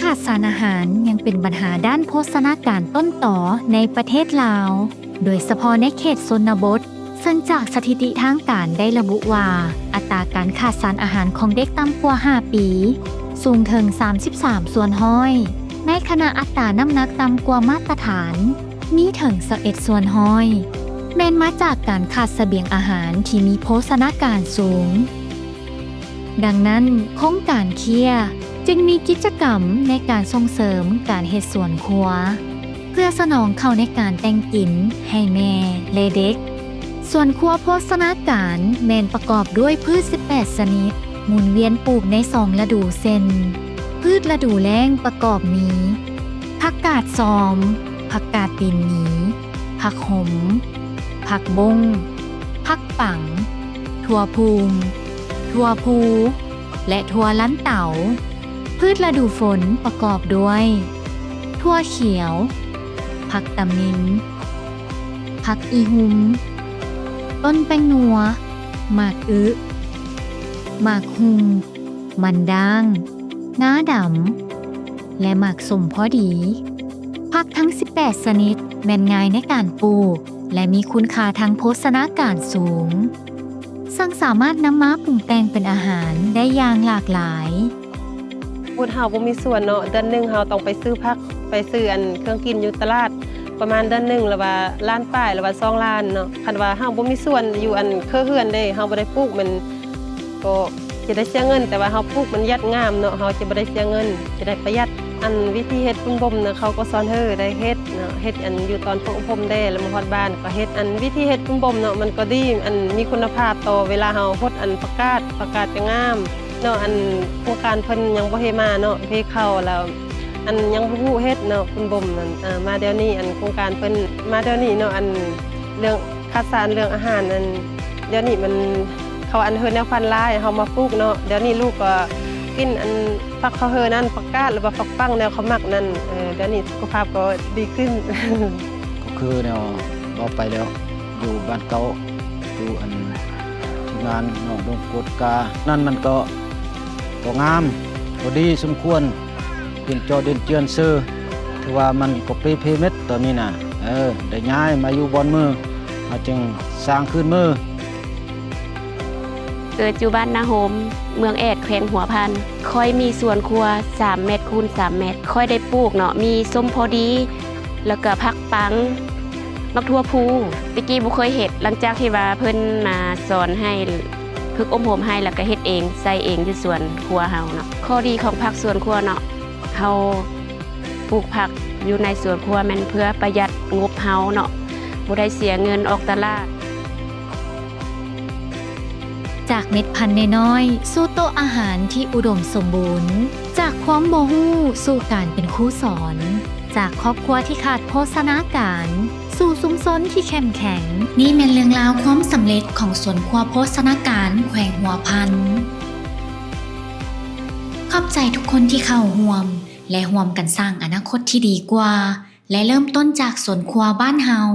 ຂາດສານອາຫານຍັງເປັນບັນຫາດ້ານໂພຊະນາການຕົ້ນຕໍໃນປະເທດລາວ, ໂດຍສະເພາະໃນເຂດຊົນນະບົດ, ເຊິ່ງຈາກສະຖິຕິທາງການໄດ້ລະບຸວ່າ ອັດຕາການຂາດສານອາຫານຂອງເດັກຕ່ຳກວ່າຫ້າປີ ສູງເຖິງສາມສິບສາມສ່ວນຮ້ອຍ, ໃນຂະນະອັດຕານ້ຳໜັກຕ່ຳກວ່າມາດຕະຖານມີເຖິງຊາວເອັດສ່ວນຮ້ອຍ ແມ່ນມາຈາກການຂາດສະບຽງອາຫານທີ່ມີໂພຊະນາການສູງ. ດັ່ງນັ້ນ, ໂຄງການເຄຍຈຶ່ງມີກິດຈະກຳໃນການສົ່ງເສີມການເຮັດສວນຄົວ ເພື່ອສະໜອງເຂົ້າໃນການແຕ່ງກິນໃຫ້ແມ່ ແລະ ເດັກ. ສວນຄົວໂພຊະນາການແມ່ນປະກອບດ້ວຍພືດສິບແປດຊະນິດ, ໝູນວຽນປູກໃນສອງລະດູ ເຊັ່ນ ພືດລະດູແລ້ງປະກອບມີ ຜັກກາດຊອມ, ຜັກກາດຕີນໝີ, ຜັກຫົມ, ຜັກບົ້ງ, ຜັກປັງ, ຖົ່ວພຸ່ງ, ຖົ່ວພູ ແລະ ຖົ່ວລັນເຕົາ. ພືດລະດູຝົນປະກອບດ້ວຍ ຖົ່ວຂຽວ, ຜັກຕຳນິນ, ຜັກອີຮຸ່ມ, ຕົ້ນແປ້ງນົວ, ໝາກອຶ, ໝາກຫຸ່ງ, ມັນດ້າງ, ງາດຳ ແລະ ໝາກສົ້ມພໍດີ. ຜັກທັງສິບແປດຊະນິດແມ່ນງ່າຍໃນການປູກ ແລະ ມີຄຸນຄ່າທາງໂພຊະນາການສູງ, ເຊິ່ງສາມາດນຳມາປຸງແຕ່ງເປັນອາຫານໄດ້ຢ່າງຫຼາກຫຼາຍ. ບຸດເຮົາບໍ່ມີສວນເນາະ, ເດືອນໜຶ່ງເຮົາຕ້ອງໄປຊື້ຜັກ, ໄປຊື້ອັນເຄື່ອງກິນຢູ່ຕະຫຼາດ ປະມານເດືອນໜຶ່ງລະວ່າລ້ານປາຍ ລະວ່າສອງລ້ານເນາະ. ຄັນວ່າເຮົາບໍ່ມີສວນຢູ່ອັນເຄືອເຮືອນເດ້, ເຮົາບໍ່ໄດ້ປູກ ແມ່ນ ກໍຈະໄດ້ເສຍເງິນ, ແຕ່ວ່າເຮົາປູກມັນຍັດງາມເນາະ, ເຮົາຈະບໍ່ໄດ້ເສຍເງິນ, ຈະໄດ້ປະຢັດ. ອັນວິທີເຮັດປຸ້ນບົ່ມນະ ເຂົາກໍສອນໃຫ້ໄດ້ເຮັດເນາະ, ເຮັດອັນຢູ່ຕອນຝຶກອົບຮົມແດ່ ແລ້ວມາຮອດບ້ານກໍເຮັດ. ອັນວິທີເຮັດປຸ້ນບົ່ມເນາະ ມັນກໍດີ, ອັນມີຄຸນນະພາບຕໍ່ເວລາເຮົາຫົດອັນຜັກກາດ, ຜັກກາດຈະງາມເນາະ. ອັນໂຄງການເພິ່ນຍັງບໍ່ເຮັດມາເນາະ, ເຮັດເຂົ້າແລ້ວ ອັນຍັງບໍ່ຮູ້ເຮັດເນາະ, ປຸ້ນບົ່ມນັ້ນ. ອາ ມາດຽວນີ້ ອັນໂຄງການເພິ່ນມາດຽວນີ້ເນາະ, ອັນເລື່ອງ ຂາດສານເລື່ອງອາຫານ ອັນດຽວນີ້ມັນ ເຂົາອັນເຮີແນວຟັນຫຼາຍ ເຮົາມາປູກເນາະ, ດຽວນີ້ລູກກໍກິນອັນຜັກເຂົາເຮີນັ້ນ, ຜັກກາດ ຫຼືວ່າຜັກປັງແນວເຂົາມັກນັ້ນ. ເອີ ດຽວນີ້ສຸຂະພາບກໍດີຂຶ້ນ. ກໍຄືແນວເວົ້າໄປແລ້ວ ຢູ່ບ້ານເກົ່າ ຢູ່ອັນທີ່ງານນ້ອງດົງກວດການັ້ນ ມັນກໍ ກໍງາມ ກໍດີສົມຄວນ, ເປັນຈໍ່ເດັ່ນເຈື່ອນຊື່ ຖືວ່າມັນກໍເປເພເມັດຕອນນີ້ນະ. ເອີ ໄດ້ຍ້າຍມາຢູ່ບ່ອນເມີ ເຮົາຈຶ່ງສ້າງຄືນເມີ. ເກີດຢູ່ບ້ານນາໂຮມ ເມືອງແອດ ແຂວງຫົວພັນ. ຂ້ອຍມີສວນຄົວສາມແມັດຄູນສາມແມັດ, ຂ້ອຍໄດ້ປູກເນາະ ມີສົ້ມພໍດີ ແລ້ວກະຜັກປັງ, ໝາກຖົ່ວພູ. ແຕ່ກີ້ບໍ່ເຄີຍເຮັດ, ຫຼັງຈາກທີ່ວ່າເພິ່ນມາສອນໃຫ້ ຝຶກອົບຮົມໃຫ້ ແລ້ວກະເຮັດເອງ ໃສ່ເອງຢູ່ສວນຄົວເຮົາເນາະ. ຂໍ້ດີຂອງຜັກສວນຄົວເນາະ ເຮົາປູກຜັກຢູ່ໃນສວນຄົວແມ່ນເພື່ອປະຢັດງົບເຮົາເນາະ, ບໍ່ໄດ້ເສຍເງິນອອກຕະຫຼາດ. ຈາກເມັດພັນນ້ອຍໆ ສູ່ໂຕະອາຫານທີ່ອຸດົມສົມບູນ, ຈາກຄວາມບໍ່ຮູ້ສູ່ການເປັນຄູສອນ, ຈາກຄອບຄົວທີ່ຂາດໂພຊະນາການ ສູ່ຊຸມຊົນທີ່ເຂັ້ມແຂງ. ນີ້ແມ່ນເລື່ອງລາວຄວາມສຳເລັດຂອງສວນຄົວໂພຊະນາການແຂວງຫົວພັນ. ຂອບໃຈທຸກຄົນທີ່ເຂົ້າຮ່ວມ ແລະ ຮ່ວມກັນສ້າງອະນາຄົດທີ່ດີກວ່າ ແລະ ເລີ່ມຕົ້ນຈາກສວນຄົວບ້ານເຮົາ.